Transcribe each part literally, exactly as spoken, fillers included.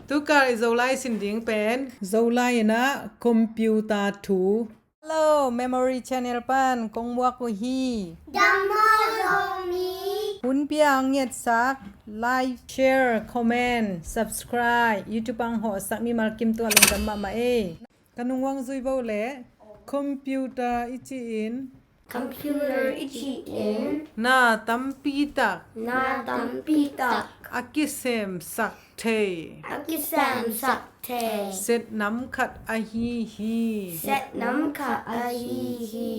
Tukal i Zolai sin ding pen Zolai in ah computer thu. Hello, Memory Channel pan kong muak uh hi. Dam maw Zomi? Hun pia ang ngetsak, like, share, comment, subscribe, YouTube ang hawhsak mimal kim tungah lungdam mahmah ei. Ka nungwang zui vo le, computer i cih in, computer i cih in, na tampi tak, na tampi tak, a kisemsak thei, a kisemsak thei, set nam khat ahi hi. Set nam khat ahi hi.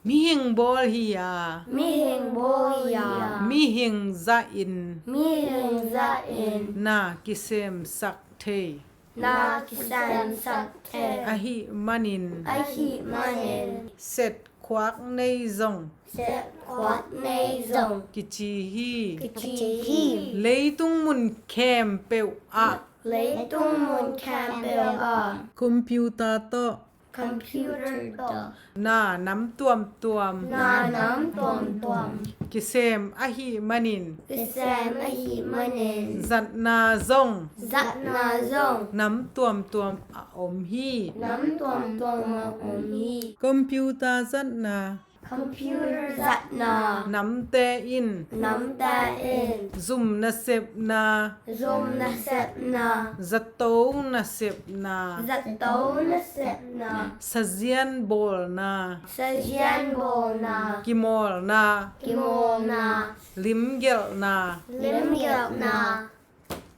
Mihing bawl hi a, mihing bawl hi a, mihing zahin, mihing zahin, na kisemsak thei, na kisemsak thei, ahih manin, ahih manin, set khuak nei zong, set khuak nei zong, kici hi, kici hi. Leitung mun khempeuh ah, leitung mun khempeuh ah, computer tawh, computer tawh, na nam tuamtuam, na nam tuamtuam, kisem ahih manin, kisem ahih manin, zatna zong, zatna zong, nam tuamtuam a om hi, nam tuamtuam a om hi. Computer zatna, computer zatna, namte in, namte in, zum nasepna, zum nasepna, zato nasepna, zato nasepna, sazian bawlna, sazian bawlna, kimawlna, kimawlna, limgelhna, limgelhna,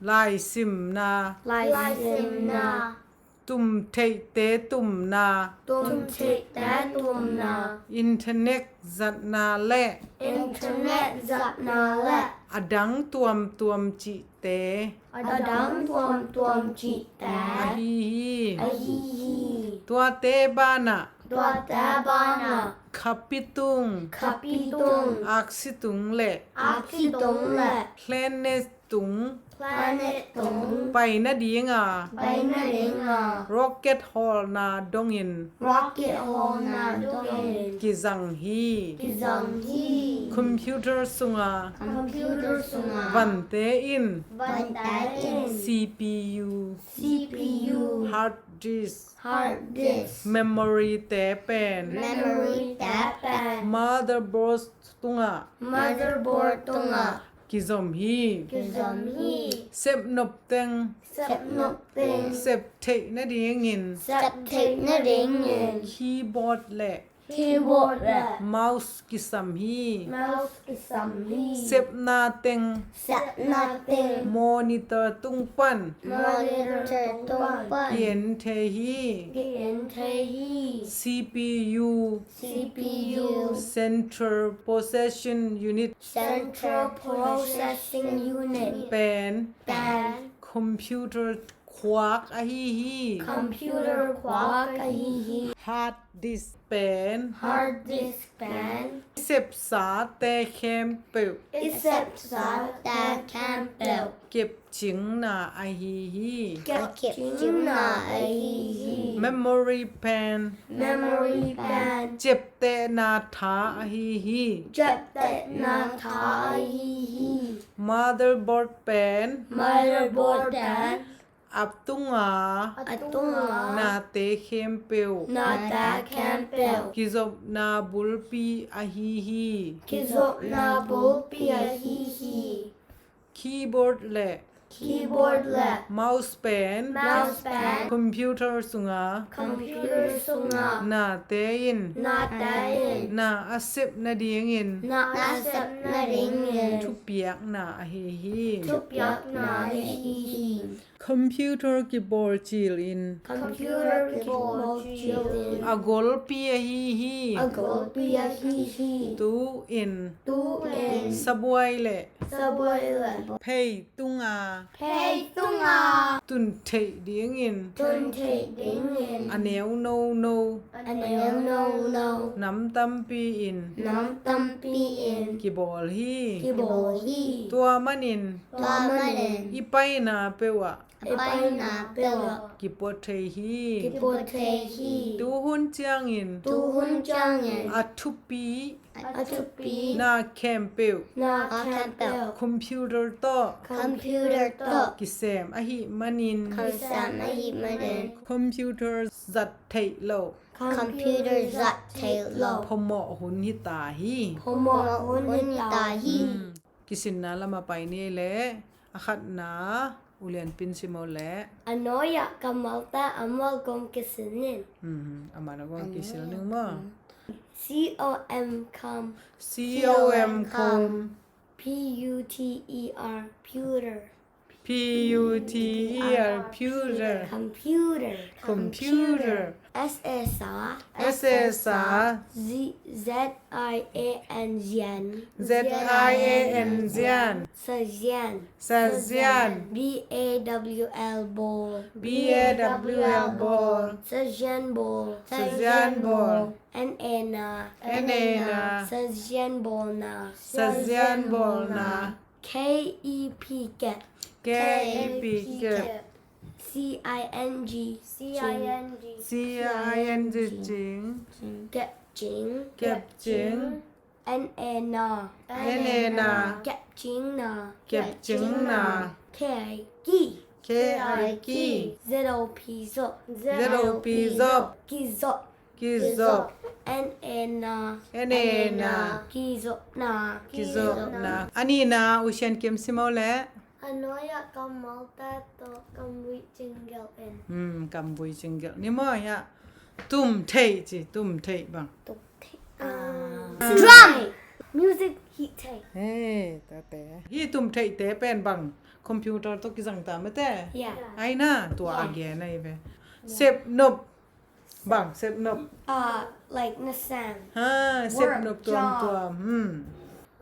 laisimna, laisimna, tumtheihte tumna, tumtheihte tumna, internet zatna le, internet zatna le, a dang tuamtuam cihte, a dang tuamtuam cihte, ahi hi, ahi hi. Tuate banah, tuate banah, khapi tung, khapi tung, aksi tung le, aksi tung le, planet tung, planet tung, pai nadinga, pai nadinga, rocket hawlna dongin, rocket hawlna dongin, kizang hi, kizang hi. Computer sunga, computer sunga, vante in, vante in, C P U, C P U, hard disk, hard disk, memory te pen, memory te pen, motherboard tungah, motherboard tungah, kizom hi, kizom hi. Sepnop teng, sepnop teng, sep theih nadingin, sep theih nadingin, keyboard le, keyboard le, mouse kisam hi, mouse kisam hi. Sepna teng, sepna teng, monitor tung pan, monitor tung pan, ki-en thei hi, ki-en thei hi. C P U, C P U, Central Processing Unit, Central Processing Unit, pen, pen, computer khuak ahi hi, computer khuak ahi hi. Hard disk pen, hard disk pen, i sepsate khempeuh, i sepsate khempeuh, kepcingna ahi hi, kepcingna ahi hi. Memory pen, memory pen, ciaptehna tha ahi hi, ciaptehna tha ahi hi. Motherboard pen, motherboard pen, a tunga, a tunga, nate khempeuh, nate khempeuh, kizopna bulpi ahi hi, kizopna bulpi ahi hi. Keyboard le, keyboard le, mouse pen, mouse pen, computer sunga, computer sunga, nate in, nate in, na a sep nadingin, na a sep nadingin, thupiakna ahi hi, thupiakna ahi hi. Computer kibawl cil in, computer kibawl cil in, a golpi ahi hi, a golpi ahi hi. Tu-in, tu-in, sabuai le, sabuai le, phei tunga, phei tunga, tun theih dingin, tun theih dingin, a neu nono, a neu nono, nam tampi in, nam tampi in, kibawl hi, kibawl hi. Tua manin, tua manin, i paina peuh ah, a paina peuh ah kipuak thei hi. Kipuak thei hi. Tuhun ciangin, tuhun ciangin a thupi, a thupi na khempeuh, na khempeuh computer tawh, computer tawh kisem ahih manin, kisem ahih manin computer zat theih loh, computer zat theih loh phamawh hun hi ta hi. Phamawh hun hi ta hi. Hmm. Kisinna lam a pai ni leh, a khatna U Lian Pin sim o leh. A nuai-ah kammalte a mual kong kisil ning. Hmm, a man a kong kisil ning maw. C O M, com. C O M, com. P U T E R, puter. P U T E R, puter. Computer. Computer. S A sa. S A sa. Z, Z I A N, zian. Z I A N, zian. Sazian. Sazian. B A W L, bawl. B A W L, bawl. Sazian bawl. Sazian bawl. N A na. N A na. Sazian bawl na. Sazian bawl na. K E P, kep. K E P, kep. C I N G, C I N G. C I N G, cing. Kep cing. Kep cing. N A na. N A na. Kep cing na. Kep cing na. K I, ki. K I, ki. Z O P, zop. Z O P, zop. Kizop. Kizop. N A na. N A na. Kizopna. Kizopna. A nihna, U Sian Kim sim o leh. A nuai-ah kammalte tawh kamvui cinggelh in. Hmm, kamvui cinggelh. Ni maw hiah. Tum theih ci, tum theih bang. Tum theih. Ah. Drum. Music hih theih. Hey, tate. Hih tum theihte pen bang computer tawh kizang ta mate. Yeah. Ai na, tua a gen ahi ve. Yeah. Sep nop. Bang, sep nop. Uh, like, na sem. Ha, sep nop tuamtuam. Hmm.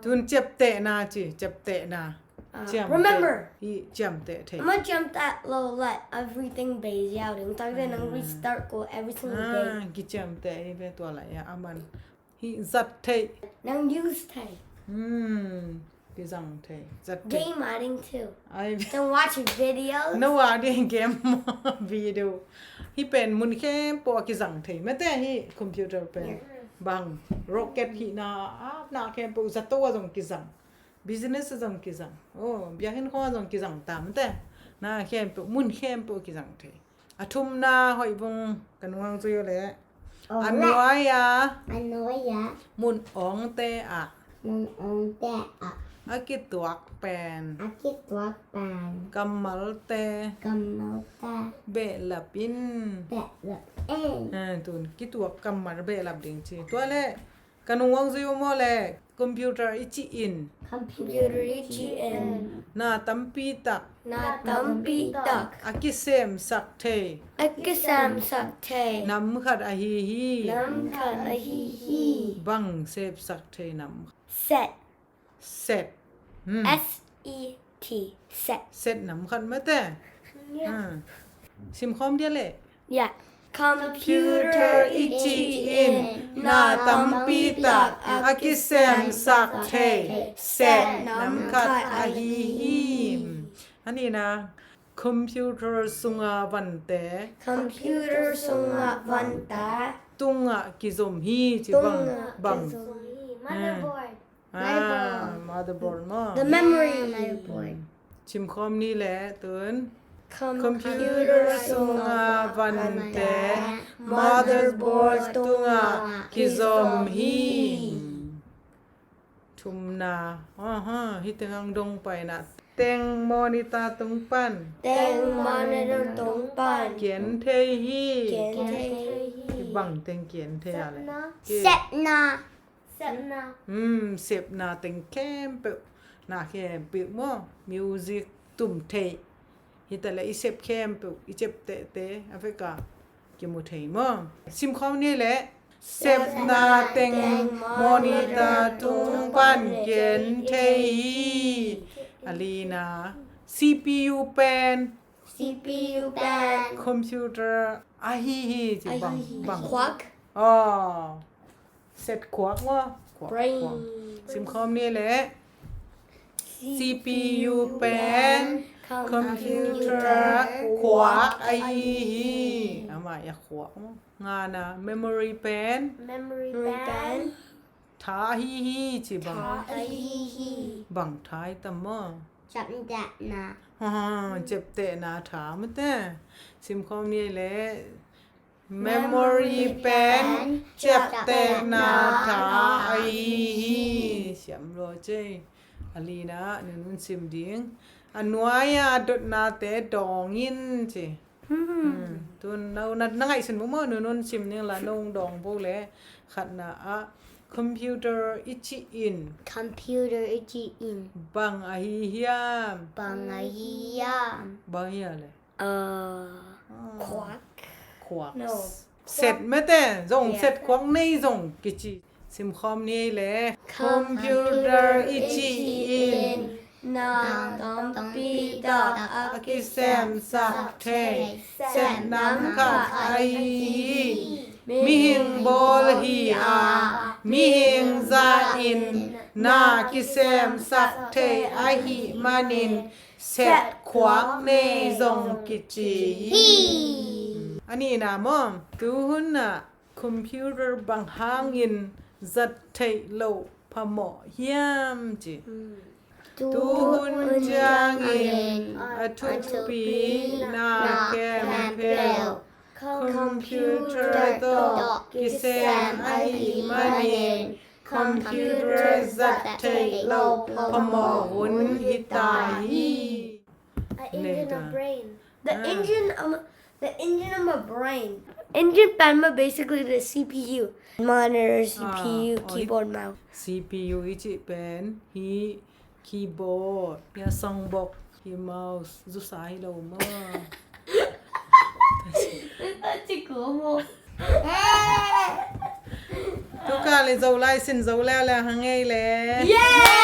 Tun ciaptehna ci, ciaptehna. Uh, ciamteh. Remember. Hi ciamteh thei. Ama ciamteh lo, like, everything bei ziau ding. Tak de nang restart ko every single day. Ah, kiciamteh hi ve tua lai a, aman. Hi zat thei. Nang use thei. Hmm. Kizang thei. Zat thei. Game adding too. Ai. Then watch videos. No adding game video. Hi pen mun khempeuh a kizang thei. Mate hi computer pen. Yeah. Bang. Rocket hi na. A na khempeuh zato a zong kizang. Business a zong kizang. Oh, biakinn khong a zong kizang tam te. Na khempeuh, mun khempeuh kizang thei. A thumna hoih vung ka nung hong zui uh leh. A nuai-a. A nuai-a. Mun awngte ah. Mun awngte ah. A kituak pen. A kituak pen. Kammalte. Kammalte. Behlap in. Behlap in. Eh, tun kituak kammal behlap ding ci. Tua leh. Ka nung hong zui uh maw leh, computer i cih in. Computer i cih in. Na tampi tak. Na tampi tak. A kisemsak thei. A kisemsak thei. Nam khat ahi hi. Nam khat ahi hi. Bang sepsak thei nam. Set. Set. Hmm. S E T. Set. Set nam khat mate. Yeah. Hmm. Simkhawm dia leh. Yeah. Computer i cih in na tampi tak a kisemsak thei set nam khat ahi hi. A nihna, computer sunga vante. Computer sunga vante. Tungah kizom hi ci bang. Tungah bang. Kizom hi. Motherboard. Ah, motherboard maw. The memory. Motherboard. Simkhawm ni leh tun. Computer sunga vante motherboard tungah kizom hi. Thumna. Aha, hi teng ang dong paina. Teng monitor tung pan. Teng monitor tung pan. Kian thei hi. Kian thei hi. Bang teng kian thei a leh. Sepna. Sepna. Sepna. Hmm, sepna teng khempeuh. Na khempeuh maw. Music tum thei. Hi ta leh i sep khempeuh. I sep tehte. A vek a kimu thei maw. Simkhawm ni leh. Sepna teng monitor tung pan kian thei hi. A lina. C P U pen. C P U pen. Computer ahi hi ci bang. Ahi hi. Bang. Khuak. Oh. Set khuak maw? Khuak, brain. Khuak. Simkhawm ni leh. C P U pen. Computer. Computer. Khuak ahi hi. Amah i a khuak maw? Ngana, memory pen. Memory pen. Tha ahi hi ci bang. Tha ahi hi. Bang tha i tam maw? Ciaptehna. Ha, ciaptehna tha mate. Simkhawm ni le. Memory pen ciaptehna tha ahi hi. Siam lo cei. A lina nunun sim ding. A nuai a dotnate dawng in ci. Hmm. Tun no na, na ngaihsun mu maw, nunun sim ning la nong dawng bo le. Khatna ah computer i cih in. Computer i cih in. Bang ahi hiam? Bang ahi hiam? Bang hiam le? Uh, khuak. Khuak. No. Set mate, zong set khuak nei zong kici. Simkhawm ni le. Computer i cih in na tampi tak a kisemsak thei set nam khat ahi hi. Mihing bawl hi a, mihing zah in na kisemsak thei ahih manin set khuak nei zong kici hi. A nihna maw, tuhun ah computer bang hangin zat theih loh phamawh hiam ci. Tuhun ciangin a thupi na khempeuh computer tawh kisem ahih manin computer zat theih loh phamawh hun hi ta hi. A engine, a brain. The engine of my, the engine of my brain. Engine pen mah basically the C P U. Monitor, C P U, keyboard, mouse. C P U i cih pen hi. Keyboard, hi a songbox, hi mouse, zusa hi lo maw. Ci ko maw. Tuka le zo lai sin zo le le hang ei le. Yeah!